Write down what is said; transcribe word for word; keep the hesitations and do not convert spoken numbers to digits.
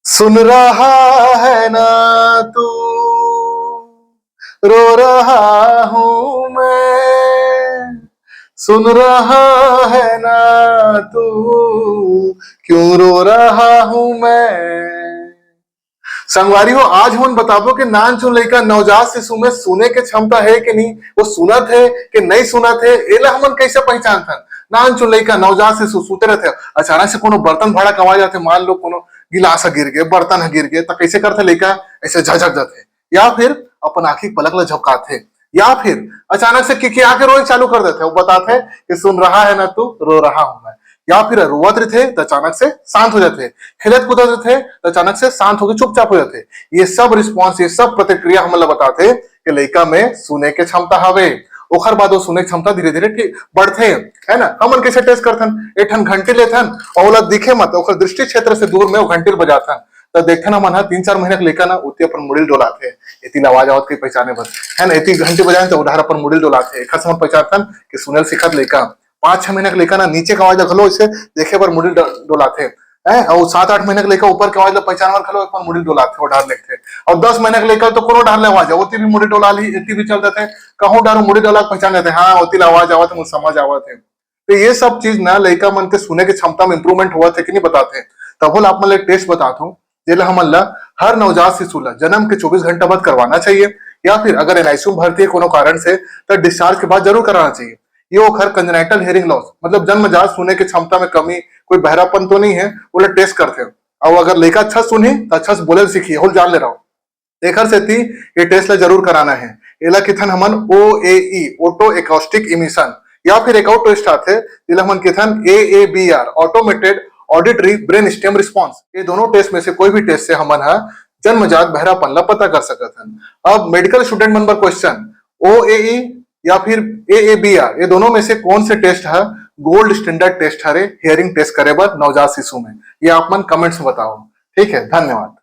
सुन रहा है ना तू, रो रहा हूं मैं। सुन रहा है ना तू, क्यों रो रहा हूं मैं। संगवारी हो, आज हमन बताबो कि नानचुन लइका नवजात शिशु में सुने के क्षमता हे कि नहीं, वो सुनत हे कि नहीं सुनत हे, एला हमन कैसे पहचानथन। नानचुन लइका नवजात शिशु सुते रहथे, अचानक से कोनो बर्तन भाड़ा के आवाज आथे, मान लो कोनो गिलास ह गिर गे, बर्तन ह गिर गे, त कैसे करथे लइका? ऐसे झझक जाथे, या फिर अपन आंखी पलक ल झपकाथे, या फिर अचानक से किकिया के रोए चालू कर देथे। वो बताथे कि सुन रहा है ना तू, रो रहा हूं मैं। या फिर रोवत रहिथे त अचानक से शांत हो जाथे, खेलत कूदत रहिथे त अचानक से शांत होके चुपचाप हो जाथे। ये सब रिस्पॉन्स, ये सब प्रतिक्रिया हमन ल बताथे कि लइका में सुने के क्षमता हवे। ओखर बाद वो सुने के क्षमता धीरे धीरे ठीक बढ़थे, है ना। हमन कैसे टेस्ट करथन? एक ठन घंटी लेथन और ओला दिखे मत, ओखर दृष्टि क्षेत्र से दूर में वो घंटी ल बजाथन, त देखथन हमन ह तीन चार महीना के लइका ना ओती अपन मुड़ी ल डोलाथे, एती ल आवाज आवत कहीं पहचाने बर, है ना। एती घंटी बजाए त उधार अपन मुड़ी ल डोलाथे, एखर से हमन पहचानथन कि सुने ल सिखत लइका। पाँच छह महीना के लइका ना नीचे के आवाज ल घलो इसे देखे बर मुड़ी ल ड-, डोलाथे, हैं। और सात आठ महीना के लइका ऊपर के आवाज ल पहचान बर घलो अपन मुड़ी ल डोलाथे, वो डहर देखथे। और दस महीना के लइका तो कोनो डहर ले आवाज आवत, ओती भी मुड़ी डोला ली, एती भी चल देथे, कहूं डहर मुड़ी डोला के पहचान जाथे, हाँ, ओती ल आवाज आवत हे, मुझे समझ आवत हे। तो ये सब चीज ना लइका मन के सुने के क्षमता में इम्प्रूवमेंट होवत हे कि नहीं बताथे। तभो ल आप मन ल एक टेस्ट बताथों, जेला हमन ल हर नवजात शिशु ल जन्म के चौबीस घंटा बाद करवाना चाहिए, या फिर अगर एनआईसीयू में भर्ती है कोनो कारण से, तो डिस्चार्ज के बाद जरूर कराना चाहिए। ये ओखर कंजेनाइटल हियरिंग लॉस, मतलब जन्मजात सुने के क्षमता में कमी, कोई बहरापन तो नहीं है, ओला टेस्ट करथे। और अगर लइका अच्छा सुनही, तो अच्छा से बोले ल सीखही, एहू ल जान ले रहो। एखर सेती ये टेस्ट ला जरूर कराना हे। एला किथन हमन ओएई, ओटो एकॉस्टिक इमिशन, या फिर एक और टेस्ट आथे, जेला हमन किथन AABR, automated auditory brain stem response. ये दोनों टेस्ट में से कोई भी टेस्ट से हमन ह जन्मजात बहरापन ला पता कर सकत हन। अब मेडिकल स्टूडेंट मन बर क्वेश्चन, ओएई या फिर एएबीआर, ये दोनों में से कौन से टेस्ट ह गोल्ड स्टैंडर्ड टेस्ट हरे हियरिंग टेस्ट करे बर नवजात शिशु में? ये आप मन कमेंट्स में बताओ। ठीक है, धन्यवाद।